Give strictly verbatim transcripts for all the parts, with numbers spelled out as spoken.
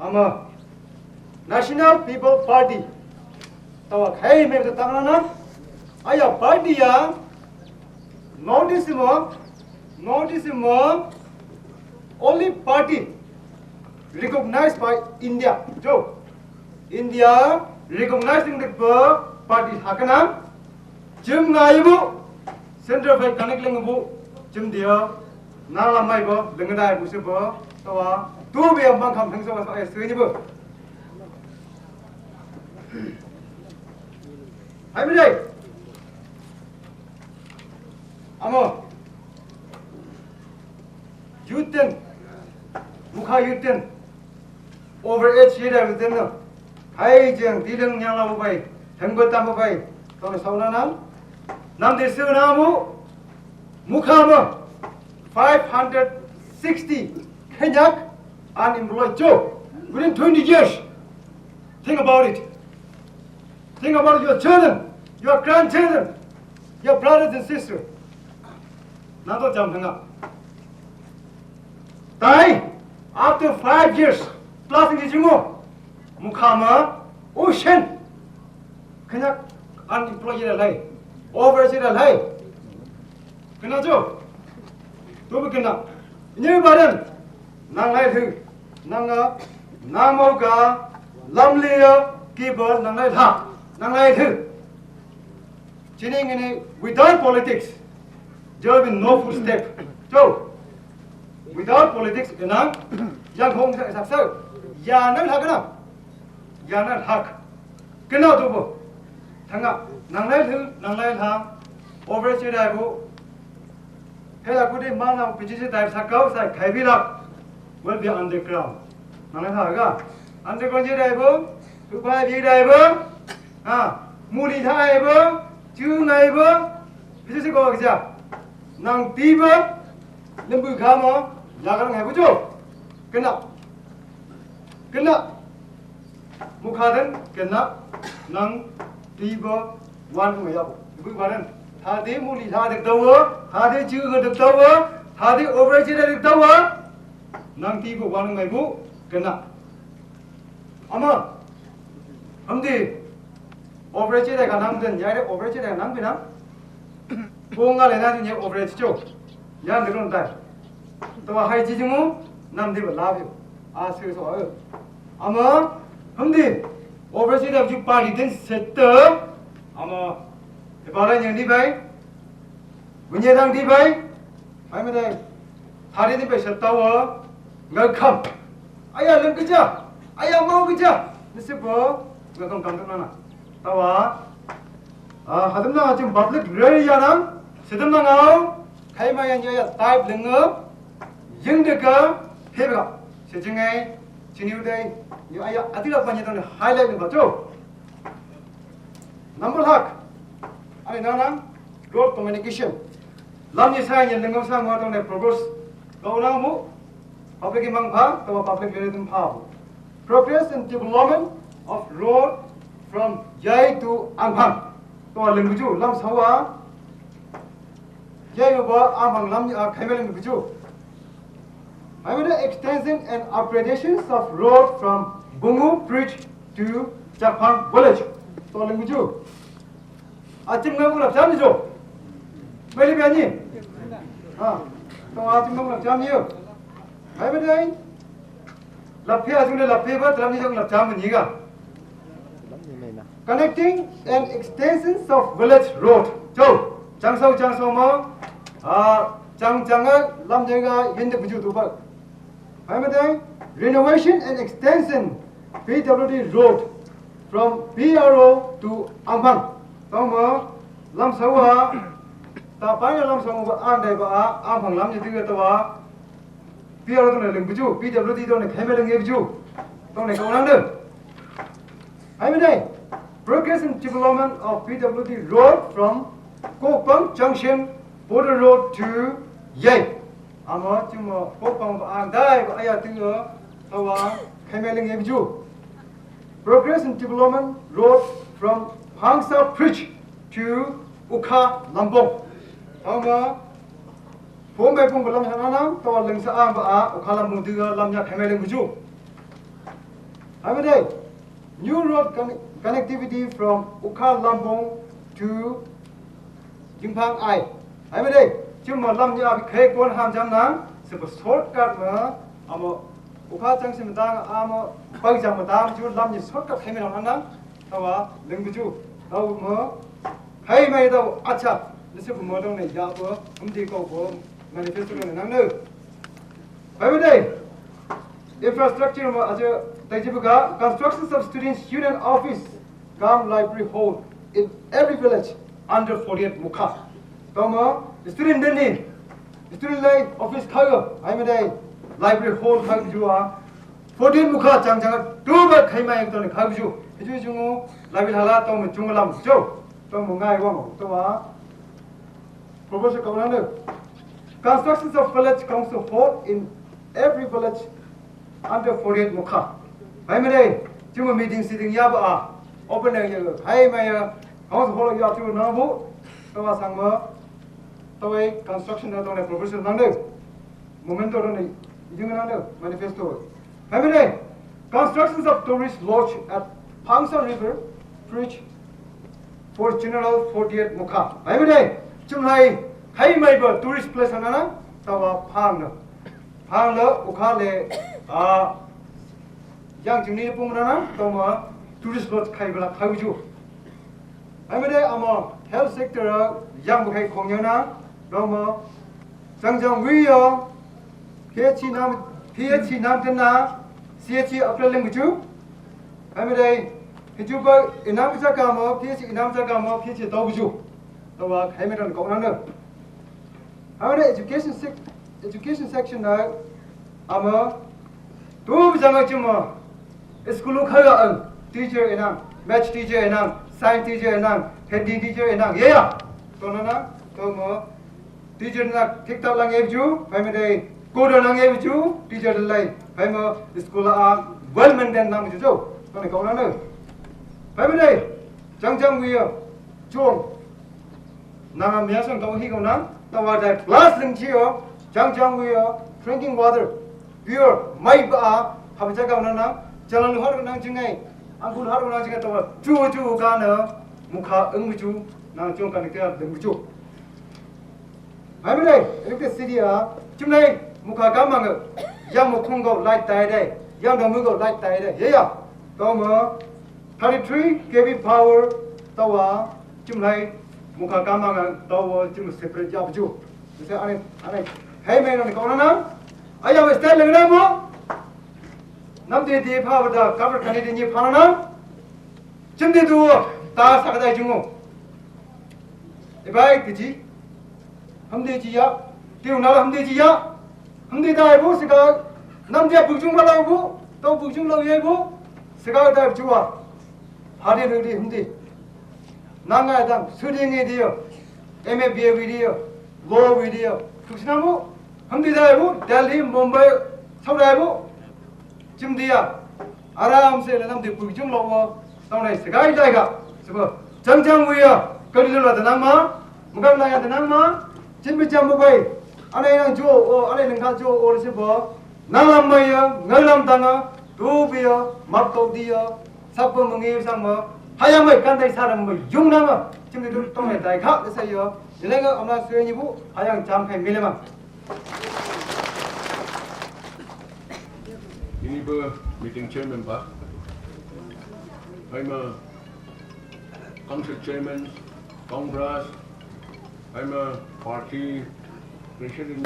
Ama National People Party. Tawa khai me ta tang na. Aya party ya notice mo, notice mo, only party recognized by India. Jo India recognizing the party hakana. Jim na ibu Central Bank connect leng bu jim dia. Na la mai bo leng dai bu se bo. Tawa tu be mang kam thang so sa ai sui ni bu. Hai mi dai. Amo. Youth ten. Mukha youth ten. Over age ye dai ten no. Hai jeng di leng nyang la bu bai. Thang ba tam bu bai. Tawa sau na nang. Nam de su na mu. Mukha mo. Five hundred sixty. Khenyak unemployed jo. Within twenty years. Think about it. Think about your children, your grandchildren, your brothers and sisters. Na to jam thanga. Tai, after five years, plus ngi jimo, mukha ma, ocean. Kanya unemployed la lai, over la lai. Kena jo. Tu bi kena. Ni baran. Nang lai thu. Nang a. Nang mau ka. Lam le ya. Ki ba nang lai tha. Nang lai thu. Chini ngini without politics, there will be no footstep. So, without politics, ina yang hong sa sa sa. Ya nang ha kana. Ya nang ha. Kena tu bo. Thanga nang lai thu, nang lai ha. Over chi dai bo. Hela ku de ma na pi chi dai sa kau sa khai bi la. Will be underground. Nang lai ha ga. Underground chi dai bo. Tu bai bi dai bo. Ha. Mu li thai bo. Chu ngai bo. Pi chi ko ga. Nang ti bo. Lembu kha mo. Ya ka ngai bo jo. Kena. Kena. Mukha den kena nang ti bo wan ngai ya bo. Bu baran. Tha de mu li tha de do wo, tha de ju ga de do wo, tha de over chi de do wo. Nang ti bo wan ngai bu kena. Ama. Ham de over chi de ka nang den ya de over chi de nang bi nang. Ko nga le na ni over chi jo. Ya de ron dai. To hai chi ji mu nam de ba la bi. A se so a. Ama, hamdi, overseas of you party din sette, ama, ibara nyang di bai, bunye dang di bai, bai me dai, thari di bai setta wa, ngal kham. Aya lem keja, aya mau keja, nisi bo, ngal kham kam tu nana. Tawa, ah, hadam na jing public rally ya nang, sedam na ngau, khai ma yang ya type lenga, Yingdega, Hebra, Sejingai, Chiniudai, you are Adila Panyaton highlight in Bato. Number hak, Arinana, road communication. Lam Yisai and Lingam Sam Waton Progress, Gaulamu, public Imang Pa, Tawa public Lilitum Pao. Progress and development of road from Yai to Anghang. Tawa Linguju, Lam Sawa, Yai Uba, Anghang Lam, uh, Kaimalan Buju. Highway extension and upgradations of road from Bungu Bridge to Jakphang Village. To Linguju. Achim ngam ulap jam jo. Meli bani. Ha. To achim ngam ulap jam yo. Highway dai. Lapia jung lapia ba tram ni jung lap jam ni ga. Connecting and extensions of village road. Jo, Changsau Changsau ma, ah, Chang Chang lam jeng ga yin de buju tu ba. Hai ma dai, renovation and extension P W D road from P R O to Ampang. Tau ma, lam sawa, ta pai lam sawa ba an dai ba a, Ampang lam ni tu ga ta ba. P R O to ne ling buju, P W D to ne kheme ling buju. To ne kau nang de. Hai ma dai, progress and development of P W D road from Kokpang Junction, Border Road to Yei. Ama chuma Kokpang ba ang dai ba aya ting yo, tawa kheme ling buju. Progress and development road from Hangsa Bridge to Ukha Lambong. Ama, pom bai pom ba lam sa na na, tawa ling sa ang ba a, Ukha Lambong tu lam ya kheme ling buju. Hai ma dei, new road con-, connectivity from Wokha Lampong to Yingphang Ai. Hai ma dei, chim ma lam nya bi khai kon ham jam nang, se pa shortcut ma, amo, Wokha chang sim dang, amo, pai jam ma dang, ju lam ni shortcut khai ma nang nang, tawa, ling bu ju, tawa ma, khai ma tawa, acha, ni se pa ma dong ne ya pa, um di ko pa, manifesto ne nang ne. Hai ma dei, infrastructure ma aja tai ji bu ka, constructions of students union office, cum library hall in every village under forty-eight Mukha. Tawa ma, student den ni, student lai office khai ga, hai ma dei, library hall khai ju a, forty-eight Mukha chang chang, tu ba khai ma yang tawa khai ju, ju ju ngo, library hala tawa ma chung lam ju, tawa ma ngai wang, tawa, proposal kau nang ne. Constructions of village council hall in every village under forty-eight Mukha. Hai ma dei, chim ma meeting sitting ya ba a, open ne ya, hai ma ya, council hall ya ju nang bu, tawa sang ma, tawa construction na tawa ne proposal nang ne. Memento ne, jing nang ne, manifesto. Hai ma dei, constructions of tourist lodge at Pangsa River Bridge for general forty-eight Mukha. Hai ma dei, chim lai, khai ma ba tourist place na na, tawa phang na. Phang la, Wokha le, a, yang jing ni pum na na, tawa ma tourist lodge khai ba la khai ju. Hai ma dei, amo, health sector a, yang bu khai khong ya na, tawa ma, chang chang wi ya, P H C nam, P H C nam ten na, C H C after ling bu ju. Hai ma dei, hi ju ba, inam ja ka mo, P H C inam ja ka mo, P H C tawa bu ju. Tawa, khai ma dei kau nang ne. Hai ma dei education sec-, education section na, amo, tu bu jang a chim ma, school khai ga an, teacher inang, math teacher inang, science teacher inang, Hindi teacher inang, ye ya. Tawa na na, tawa ma, teacher na thik thak lang ye ju, hai ma dei, ko do lang ye ju, teacher lai, hai ma, school a, well maintained nang ju ju, tawa ne kau nang ne. Hai ma dei, chang chang wi ya, chung, nang a mya sang tawa hi kau nang, tawa dai plus ling ji yo, chang chang wi ya, drinking water, pure, mai ba a, ha ba ja kau nang nang, jalan lu har nang jing ai, ang bu lu har nang jing ai, tawa, ju ju ka na, Mukha eng bu ju, nang chung ka ni ka ling bu ju. Hai ma dei, electricity a, chim lai, Mukha ka ma nge, yang mo khong go light tai dei, yang dong mo go light tai dei, ye ya. Tawa ma, thirty-three K V power, tawa, chim lai, Mukha ka ma nge, tawa, chim separate ya bu ju. Ni se ane, ane, hai ma nang kau nang na, aya ma style le na mo, nam de de pha ba da, cover ka ni de ni pha na na, chim de du, ta sa ka dai ju ngo. E bai, ti ji. Ham de ji ya. Ti u na ham de ji ya. Ham de dai bu, se ka. Nam de bu jung ma lau bu. Tawa bu jung lau ye bu. Se ka dai ju wa. Ha de lu de ham de. Nang ngai dang, su de nge de yo. M A B A wi de yo. Law wi de yo. Ku si na bu. Ham de dai bu. Delhi, Mumbai, sau dai bu. Chim de ya. Aram se le nam de bu jung lo wo. Tang nai se gai dai ga. Se bo. Chang chang wi ya. Ka di lo la da nang ma. Mu ga la ya da nang ma. Chin bi chang bu bai. Anai nang jo o, anai nang ka jo o se bo. Nang lam mai ya, ngai lam dang a. Tu bi ya, map to di ya. Sap bo mu ngi sang ma. Ha ya mai kan dai sa ram mai yung nang a. Chin bi du tong nai dai ga. Se ya. Ni le nga am na sui ni bu. Ha yang cham khai mi le ma. Ini bu meeting chairman pa, hai ma council chairman, Congress, hai ma party president,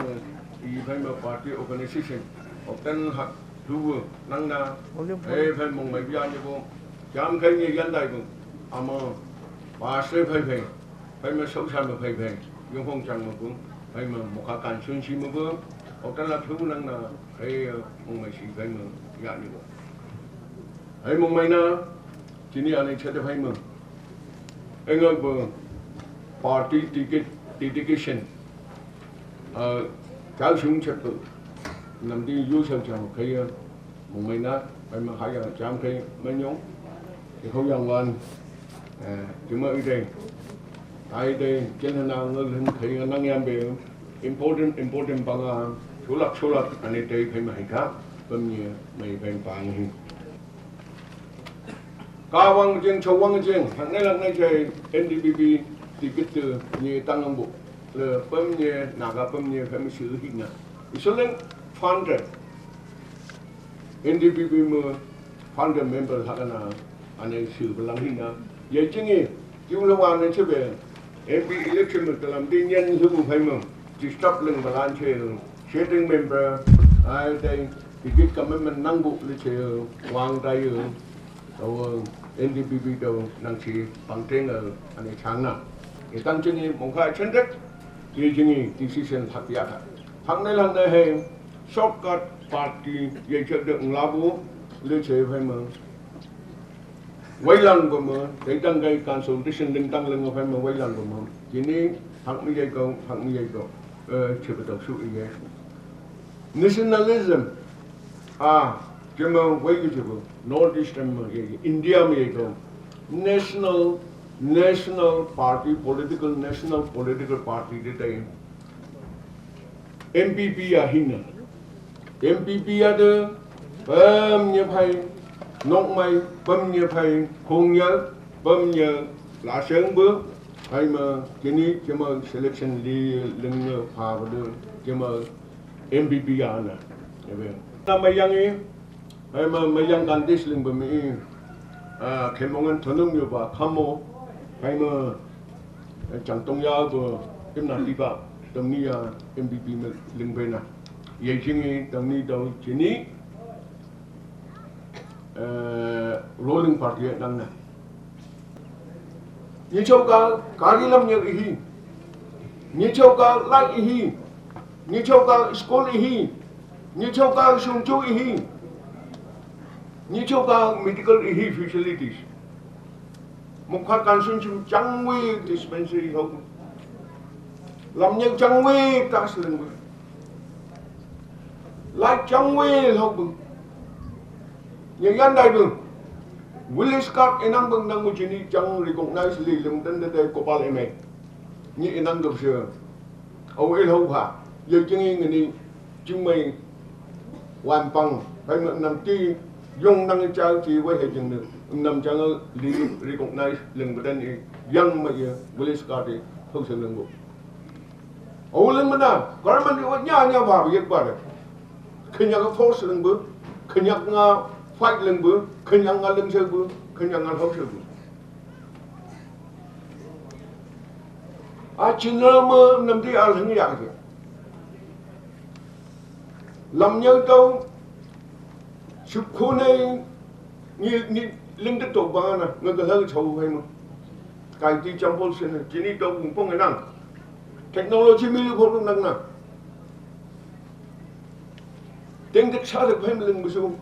i hai ma party organization, of ten hak lu nang na, hai hai mong mai bia ni bu, jam khai ni yan dai bu, ama pastor hai hai. Hai ma sau sa ma phai phai, yung hong chang ma bu, hai ma Mukha kan sun si ma bu, ok ta la thu nang na, hai, uh, mong mai si phai ma, ya ni bu. Hai mong mai na, chini ane chate phai ma. Hai nga bu, party ticket, dedication, uh, chao sung chat bu, nam di yu sau chang khai ya. Mong mai na, hai ma hai ya jam khai ma nyong. Ti khou yang wan, eh, ti ma i dei. Tai dei, jen na ngal hen khai nga nang yam be. Important, important bang a, chulak, chulak, ane dei khai ma hai ka, bam ye, mai phai bang hi. Kawang jeng, chawang jeng, hangne langne jai N D P P ticket tu ni tangang bu. Le pem ni, Naga pem ni, pem shu hina. Isolen founder. N D P P me founder member hakana, ane shu belang hina. Ye jingi, kiu le wan ne chebe, M P election me kalam di nyan hu bu phai mem. Disturb leng balan che, sitting member, ai dai, ticket commitment nang bu le che, wang dai yo. Tau N D P P tau nang chi pang teng ane chang na. Ye tang jingi mongkha chen dek, ye jingi decision thak ya tha. Thang ne lang ne he, shortcut party, ye che dek ngla bu, le che phai mem. Wailang bu mem, dai tang gai consultation ding tang leng phai mem, wailang bu mem. Jini, thak mi ye kau, thak mi ye kau. Eh, che ba tau shu ye. Nationalism. Ah, jema wai ke jebo. North Eastern me ye, India me ye ko. National, national party, political, national political party de tai. N P P ya hina. N P P ya de, pem ye phai, nok mai, pem ye phai, kong ya, pem ye, la sheng bu, phai ma, kini, jema selection li, leng ye, pha bu de, jema, M P P ya na. Ebe. Na mayang i, hai ma mayang kantis ling bami i. Ah, kemongan tonung yo ba kamo. Hai ma, eh, chang tong ya bu, im na ti ba, tong ni ya M P P me ling bena. Ye jing i, tong ni tong jini. Eh, ruling party nang na. Nyi chau ka, kari lam nyi ihi. Nyi chau ka, light ihi. Nyi chau ka, school ihi. Nyi chau ka, sungchu ihi. Nyi chau ka, medical ihi facilities. Mukha kansun chim changwe dispensary ho. Lam nyi changwe tas lengwe. Light changwe ho bu. Ye yan dai bu. Village card enang bang nang mu jini chang recognize li lung dan de kopal eme. Ni enang gap se. Au el ho pha. Ye jing i ngani jing mai wan pang. Hai ma nam ti yong nang chao ti wai he jing ne. Nam chang li recognize lung dan i yang ma ye village card i ho se lung bu. Au leng mana, government ni wa nya nya ba yek ba de. Kenya ka force leng bu, Kenya nga fight leng bu, Kenya nga leng se bu, Kenya nga hau se bu. A China ma nam di a leng ya ke. Lam nyau tau, sukhu ne, ni, ni, leng de tau ba na, nga ka hau chau hai ma. Kai ti champol se ne, jini tau pung pung nang. Technology mi lu pho nang na. Teng tek sa tek phai ma leng bu su.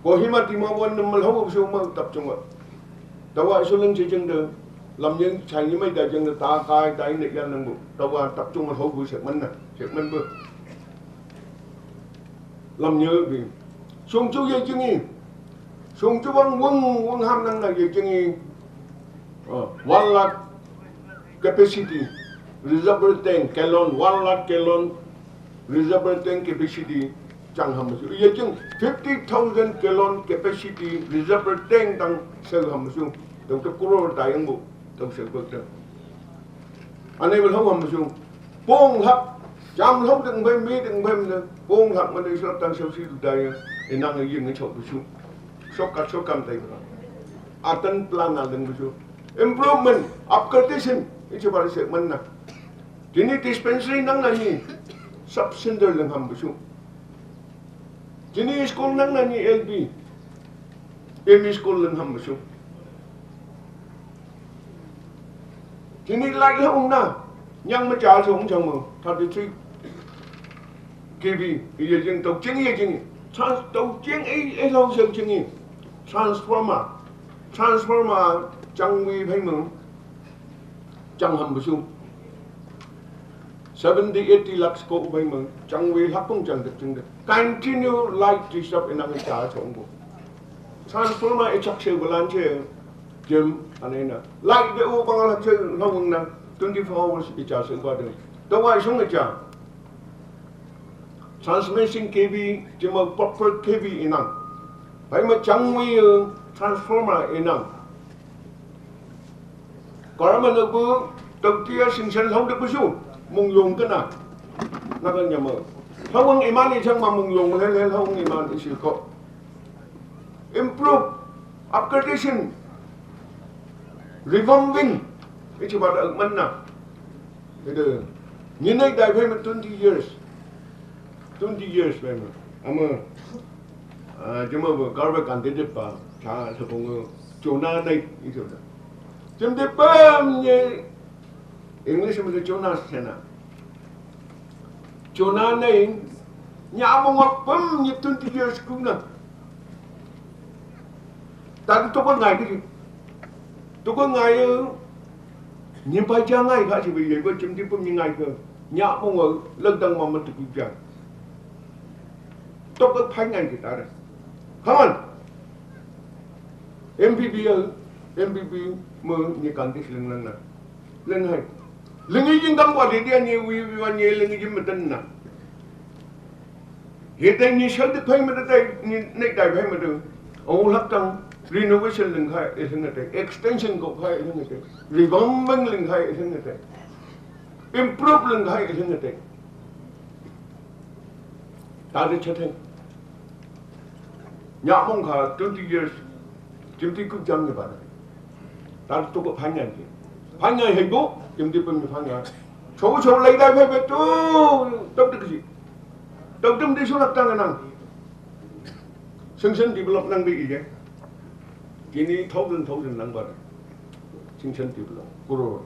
Kohima ti ma wan nam mal hau bu su ma tap chung wa. Tawa su leng che jeng de. Lam yeng chai ni mai da jeng de ta kai ta ne yan nang bu. Tawa tap chung mal hau bu sek man na. Sek man bu. Lam nyi bi. Sung chu ye jing i. Sung chu wang wang wang ham nang na ye jing i. Uh, one lakh capacity, reservoir tank, gallon, one lakh gallon, reservoir tank capacity, chang ham su. Ye jing fifty thousand gallon capacity, reservoir tank tang se ham su. Tau ta crore ta yang bu, tau se bu ta. Ane bu ham su. Pong hak, jam hak deng bai, mi deng bai, pong hak ma dei sot tang sot si du dai, e nang ye ngi chok bu su. Sok ka sok kam tai ba. Atan plan na leng bu su. Improvement, upgradation, ichi ba se man na. Jini dispensary nang na ni, sub center leng ham bu su. Jini school nang na ni L P, M E school leng ham bu su. Jini light la ung na, nyang ma cha chong chang mo, thirty three K V, ye jing tau jing ye jing. Trans-, tau jing e, e lo jing jing e. Transformer. Transformer, chang wi phai mo. Chang ham bu su. Seventy, eighty lakhs ko bai ma, chang wi hak kong chang de ching de. Continue light disturb enang cha chong bu. Transformer e chak se bu lan che, jim, ane na. Light de u bang lak che long na, twenty-four hours e cha se ba de. Tawa sung e cha. Transmission K V, jim ma proper K V enang. Bai ma chang wi, eh, Transformer inang. Government bu toktia singsan hau de pusu mungyong kena. Naga nyama. Hawang iman isang ma mungyong lel lel hawang iman isil ko. Improve, upgradation, revamping. Ichi bada manna. Ede. Nyinai dai phai ma twenty years. Twenty years phai ma. Ama, ah, jama ba garba candidate ba. Cha sa pung, chona nai, iso da. Jam de pam ye. English ma chona sena. Chona nai. Nya mo ngap pam ye twenty years kuna. Ta tu ko ngai ki. Tu ko ngai. Nyi pai ja ngai kha chi bi ye ko chim di pum nyi ngai ko. Nya pung wa lak dang ma ma tu ku ja. Tok ka phai ngai ki ta re. Come on. M P P ya, M P P mo nyi kan ti ling lang na. Ling hai. Ling yi jing dang wa di dia nyi wi wi wa nyi ling yi jing ma tan na. He tai ni shal de phai ma de tai ni ne tai phai ma de. O lak tang renovation ling khai e ling tai, extension ko khai e ling tai, revamping ling khai e ling tai, improve ling khai e ling tai. Ta de chateng. Nya mong kha twenty years. Jim ti ku jam ni ba. Ta tu ko phai ngai ki. Phai ngai hai bo, jim ti pun phai ngai. Chou chou lai dai phai be tu, tok dik ji. Tok dim di sulak tang nang. Sing sen develop nang bi ije. Kini thousand thousand nang ba. Sing sen develop. Kuro.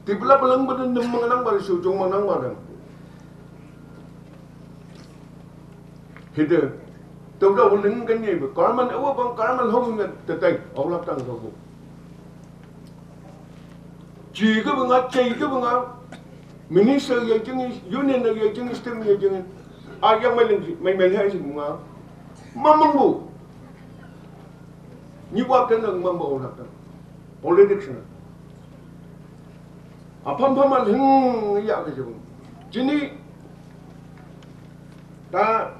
Develop lang ba den dem mang nang ba su jong mang nang ba den. Hide. Tau da hu ling kan ye ba. Karman awa bang karman hong ngan tetai. Au lak tang ko. Ji ke ba nga, ji ke ba nga. Minister ye jing, union ye jing, state ye jing. A yang mai ling, mai mai hai sing nga. Mamang bu. Ni wa kan nang mamang au lak tang. Politics na. Apham pham a hing ya ke jing. Jini ta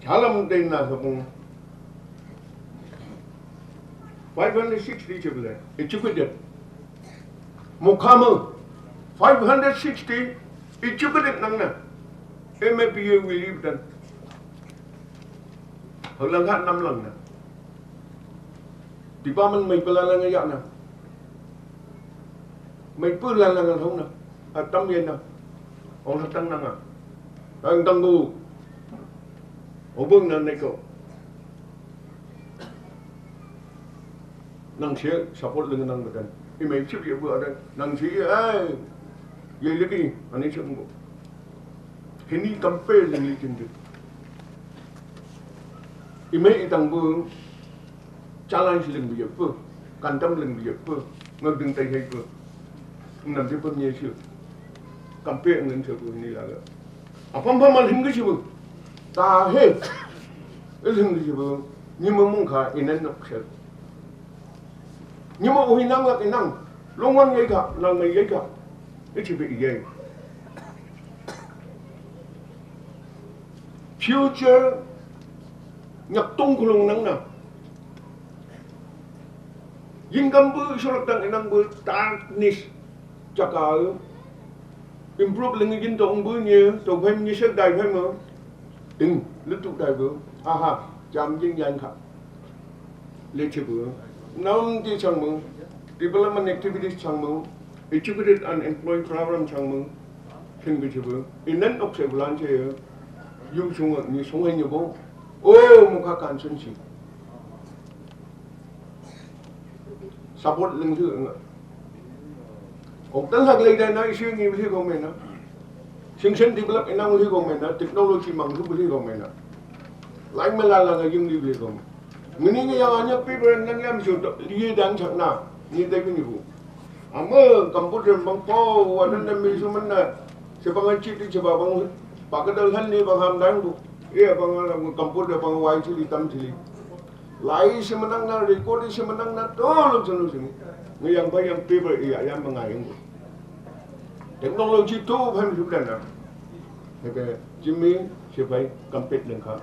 chalam de na sa pung. Five hundred sixty chibule. Educated. Mukhamu. Five hundred sixty educated nang na. M A B A wili dan. Hau lang kha nam lang na. Department mai pala lang ya na. Mai pu la la ngan hong na. A tam ye na. Ong ha tang na nga. Tang tang bu. Ong bung na ne ko. Nang che support leng nang ba dan. I mai chip ye bu a dan. Nang che ye ai. Ye le ki. Ani che bu. Hini compare leng li kin de. I mai i tang bu. Challenge leng bu ye pu. Kan tam leng bu ye pu. Ngak ding tai hai pu. Nam che pu nye che. Compare ngan che pu ni la ga. Apam pam mal him ke che pu. Ta he. Il him ke che pu. Ni ma mung kha inan nok che. Ni ma u hi nang lak inang. Long wan ye kha, nang mai ye kha. I che pu i ye. Future nyak tong kulung nang na. Yin kam bu surak dang inang bu darkness chaka. Improve leng yin tong bu nye, tong phai nye sek dai phai mo. Ting, lu tu dai bu. Aha, jam yin yan kha. Le che bu. Nam ti chang mo. Development activities chang mo. Educated unemployed problem chang mo. Kin bi che bu. Inan ok se bu lan che. Yu sung ni sung hai ni bu. O, mu kha kan sun si. Support leng thu nga. Ong tan hak lei dai na issue ngi bli ko me na. Sing sen develop inang bli ko me na, technology mang thu bli ko me na. Lai me la la nga ying bli ko me. Ngini ngi yang anya pi ber nang yam su to, li dang chak na, ni dai ni bu. Ama computer bang po, wa nan da mi su man na. Se bang chi ti che ba bang, ba ka dal han ni bang ham dang bu. Ye bang computer bang wai chi li tam chi li. Lai se manang na, record se manang na, to lo sunu sunu. Ngi yang ba yang paper i ya yang mangai yang. Technology to phan lu dan na. He ke jimi se bai compete leng kha.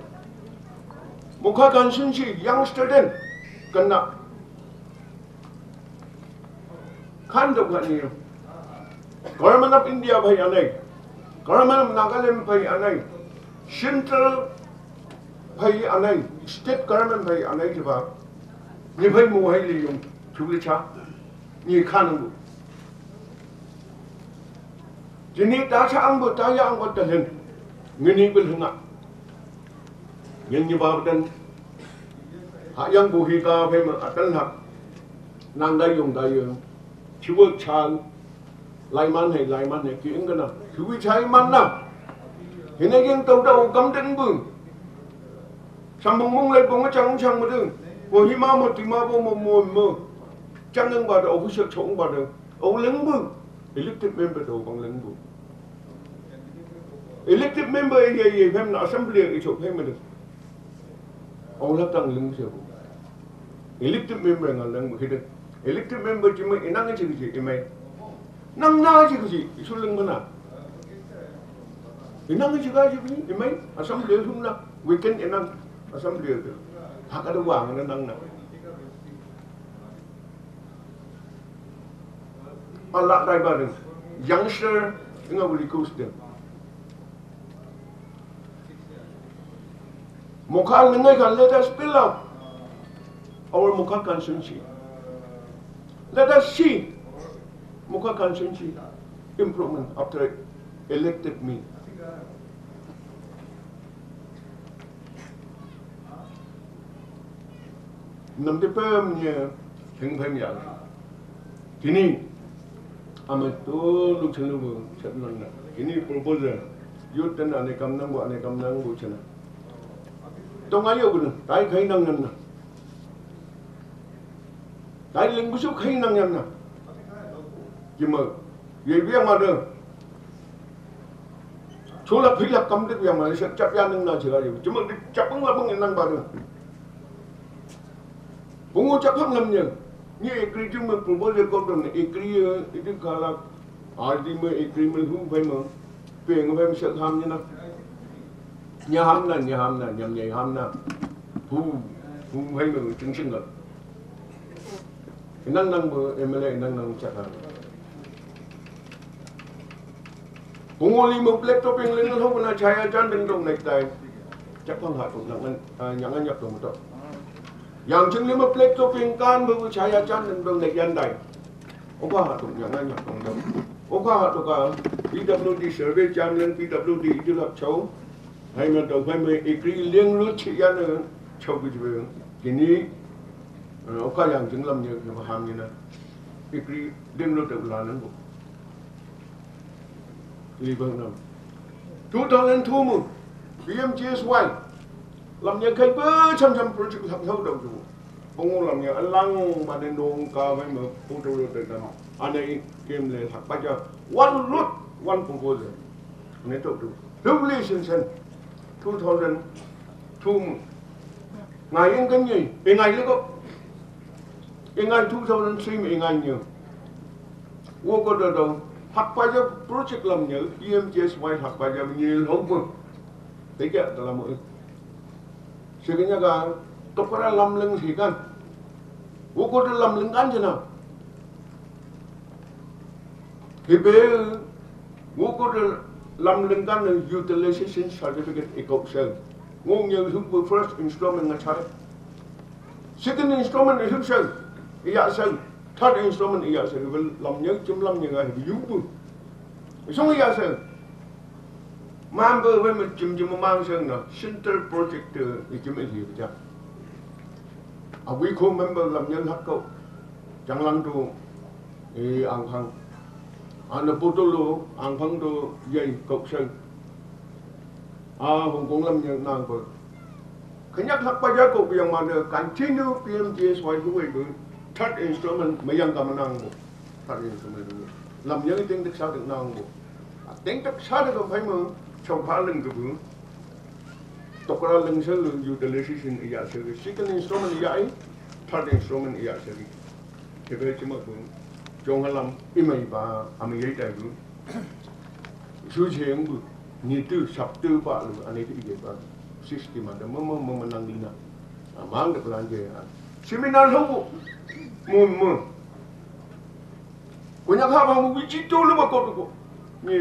Mukha constituency youngster den kena. Khan dok kani. Government of India phei anai. Government of Nagaland phei anai. Central phei anai. State government phei anai jiba. Ni phei mo hai li yung. Chuli cha. Ni khan bu. Jini ta cha ang bu ta ya ang bu ta hen. Ngini bu hanga. Yang ni ba dan. Ha yang bu hi ta phei ma atan ha. Nang dai yung dai yung. Chi wo cha. Lai man hai, lai man hai, ki ing kana. Ki wi chai man na. Hina yang tau tau kam den bu. Sam mung mung lai bu chang chang ma du. Ko hi ma mo ti ma bo mo mo mo. Chang nang ba da official chong ba da. Au leng bu. Elected member da bang leng bu. Elected member ye ye phei na assembly ye chok phei ma du. Au la tang leng se bu. Elected member nga leng bu hidden. Elected member chi ma inang chi chi imai. Nang na chi chi isu leng mana. Inang chi ga chi imai. Assembly hum na. Weekend inang assembly. Hakada wang na nang na. Ala dai ba ding. Youngster nga bu request ding. Mukha lengai kan let us build up our Mukha constituency. Let us see Mukha constituency improvement after elected me. Nam te pem nye heng pem ya. Tini ama to lu chen lu bu chet nang na. Tini proposal. Yut ten ane kam nang bu, ane kam nang bu chen na. Tong ayo bu na. Tai khai nang nang na. Tai ling bu su khai nang nang na. Jima. Ye bia ma de. Chola phi la kam de bia ma se chap ya nang na chila ye. Jima de chap bang la bang nang ba de. Bungu chak phang lam nyeng. Ni ekri jung me proposal ko dong ekri, eh, itu kala. Ardi me ekri me hu phai me. Peng phai me sek ham nyena. Nya ham na, nya ham na, nyam nya ham na. Hu, hu phai me ching ching ga. Nang nang bu M L A nang nang chak ham. Bungu li me plek to ping ling ho na chaya chan ding dong nek tai. Chak phang ha to nang ngan, ah, nyang ngan yak to me to. Yang ching li me plek to ping kan bu chaya chan ding dong nek yan dai. Oka ha to nyang ngan yak to me to. Oka ha to ka P W D survey chan ling P W D itu lap chau. Hai me to hai me ekri ling lu chi yan ne chau ki jibe. Kini, eh, oka yang ching lam nye, nye ham nye na. Ekri ling lu te la nang bu. Li bang nam. Two thousand two mu. P M G S Y. Lam nya kai ba cham cham project hak hau dau ju. Bungu lam nya alang ba ne nong ka ba me pu tu lo te kan. Ane kem le hak ba ja. One lot, one proposal. Ne to tu. Hubli sin sen. Two thousand two mu. Ngai ing kan ngai. E ngai le ko. E ngai two thousand three me e ngai nyu. Wo ko do do. Hak pa ja project lam nyu. P M G S Y hak pa ja nyu lo ko. Te kya ta lam mo. Sekenya ka. Tokra lam leng si kan. Wo ko do lam leng kan jena. Hibe, wo ko de lam leng kan utilization certificate ikok sel. Ngong yang huk bu first installment nga chai. Second installment huk sel. Iya sel. Third installment iya sel. Hibe lam yang chim lam yang hibe yu bu. Song iya sel. Member we me chim chim mang sel na. Center project, eh, chim eh hi ja. A we ko member lam yang hak ko. Chang lang tu. E, ang phang. Ana pu tu lo, ang phang tu, yai, kok sel. A, Hong Kong lam nyang nang ko. Khanyak lak pa ja ko yang ma de continue P M G S Y tu wei bu. Third installment, mayang ka manang bu. Third installment bu. Lam nyang ting tek sa tek nang bu. A ting tek sa tek ko phai mo, chau pha leng ke bu. Tokra leng sel utilization iya sel. Second installment iya i, third installment iya sel. Kebe chima bu, jong halam, imai ba, ami yai tai bu. Su jeng bu, ni tu, sap tu ba lu, ane tu iye ba. System ada, mama, mama nang lina. Amang de plan je. Seminar ho. Mun mun. Kunya ka bang wiji tu lu bakot ko. Ni.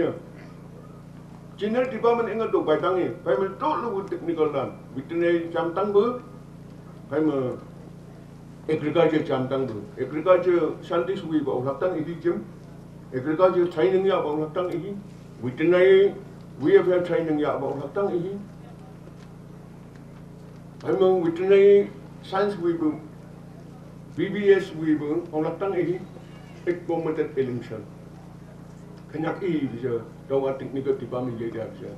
General department ingat dok bai tangi. Bai men tu lu technical lan. Veterinary jam tang bu. Bai men agriculture jam tang bu. Agriculture scientist wi ba ulak tang ihi jim. Agriculture training ya ba ulak tang ihi. Veterinary wi ya training ya ba ulak tang ihi. Bai men veterinary science wi bu, B B S wi bu, ong lak tang ihi, ek bom matet elimsan. Kanyak i bisa, tau a technical department ye dia bisa.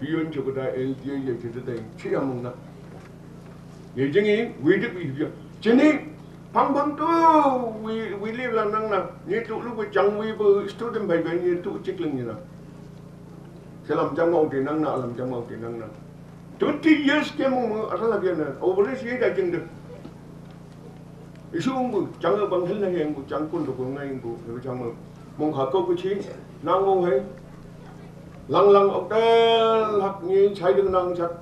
Bion chokota L T A ye chete tai, chi among na. Ye jing i, wi dik wi bisa. Chini, pang pang tu, wi, wi li la nang na. Ni tu lu wi jang wi bu, student bai bai ni tu chikling ni na. Salam jang mau de nang na, lam jang mau de nang na. Twenty years ke mo mo ata lagi na. Over this year da jing de. Isu ung bu, jang bang hil na heng bu, jang kun do ngai ung bu, hil jang mo. Mong kha ko ku chi, nang mong hai. Lang lang ok da lak ni chai ding nang chak.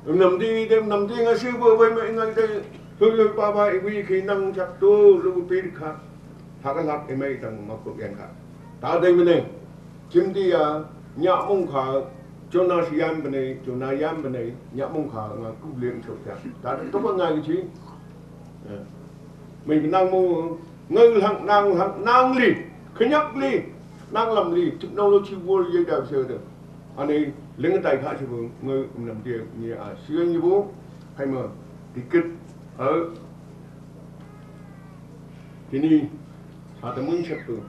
Nam di de nam di ngai si bu bai ma ngai de. Hui hui pa pa i wi ki nang chak tu lu pi kha. Hak lak i mai dang ma ko yang kha. Ta de me ne. Jim di ya, nya mong kha, Jonah si yan bane, Jonah yan bane, nya mong kha, nga ku le so ya. Ta to ba nga ki chi. Eh. Mai nang mo, ngai hang nang hang nang li, kanyak li, nang lam li, technology world ye da se de. Ane, ling tai kha chi bu, ngai nam de ni a, si ni bu, hai ma, dikit, ha. Kini, sa ta mun chet tu.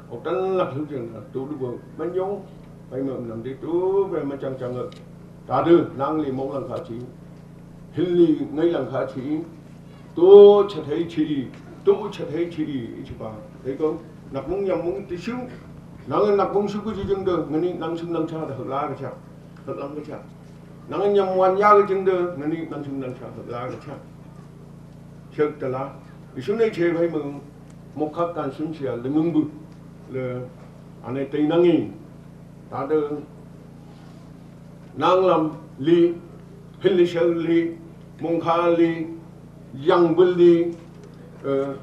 Ok tan lak lu jeng, tu lu bu, man yong, bai ma nam de tu, bai ma chang chang. Ta de, nang li mong lang kha chi. Hil li ngai lang kha chi. Tu chet hai chi. Tu chet hai chi. I chi ba. Dei ko, nak mong yang mong ti shu. Nang nak mong shu ku ji jeng de, ngani nang shu nang cha de, la ka cha. Hak lang ka cha. Nang nyam wan ya ka jing de, nani nang sum nang cha, hak la ka cha. Chek ta la. Isu nei che bai mung, mok khak kan sum sia, le ngung bu. Le, ane tei nang i. Ta de, nang lam, li, hil li shau li, mong kha li, yang bu li, eh,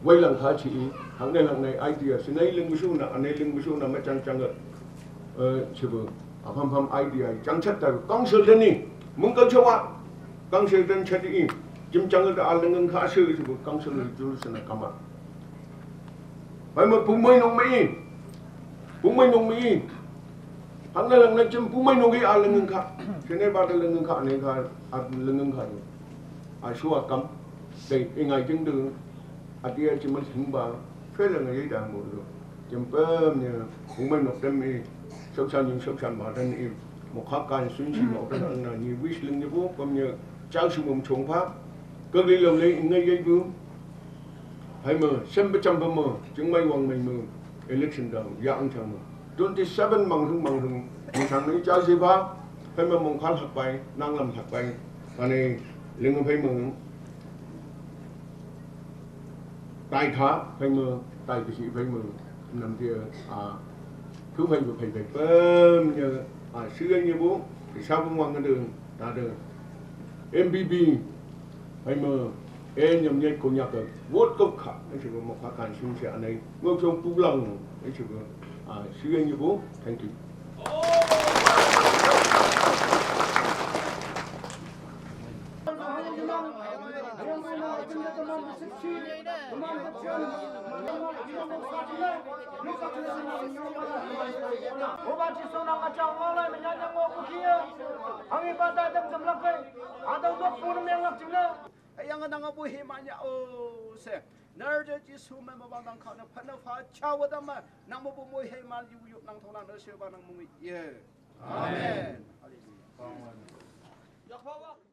wai lang kha chi i. Hak nei hak nei idea. Si nei ling bu shu na, ane ling bu shu na, ma chang chang, eh, chi bu. Apham pham idea, chang chat ta, council de ni, mung kal chawa, council den chat i, jim chang da al ngang kha shu shu, council ni jul sana kama. Bai ma pumai nong mai, pumai nong mai, hang na lang na jim pumai nong i al ngang kha, sene ba da ngang kha, ne kha, al ngang kha ni. A shu a kam, dei, ingai jing de, a dia jim man sing ba, fe lang ngai da mo lo. Jim pem ni, pumai nok tem i, Shop san yung shop san ba dan i, mo kha kan sun si mo kan na ni wis ling ni bu, pam ni chao su mum chong pha. Ka li lo le ngai ye bu. Hai mo, sem ba cham ba mo, jing mai wang mai mo. Election da, ya ang chang mo. Twenty seven mang hung mang hung. Ni chang ni chao si ba. Hai mo mong kha hak bai, nang lam hak bai. Ani ling hai mo. Tai kha, hai mo, tai ka si hai mo. Nam dia, a, Thu phai bu phai phai pem nya, a, shu nya bu, sha bu wang de, ta de. M B B, phai mo, e nyam nyai ko nyak ka, wot ko kha, e shu mo kha kan shu sha nei, ngo chong pu lang, e shu, a, shu nya bu, thank you. Oba Jisu nang achang ngau lai menya nyang ngau kukia. Hangi bata dam dam lak kai. Adau dok pun meng lak jingna. Ayang nang abu hima nya o se. Nar je Jisu me mabang dang kha na phana pha cha wa dam ma. Nang mo bu mo hima yu yu nang thola na se ba nang mui ye. Amen. Hallelujah.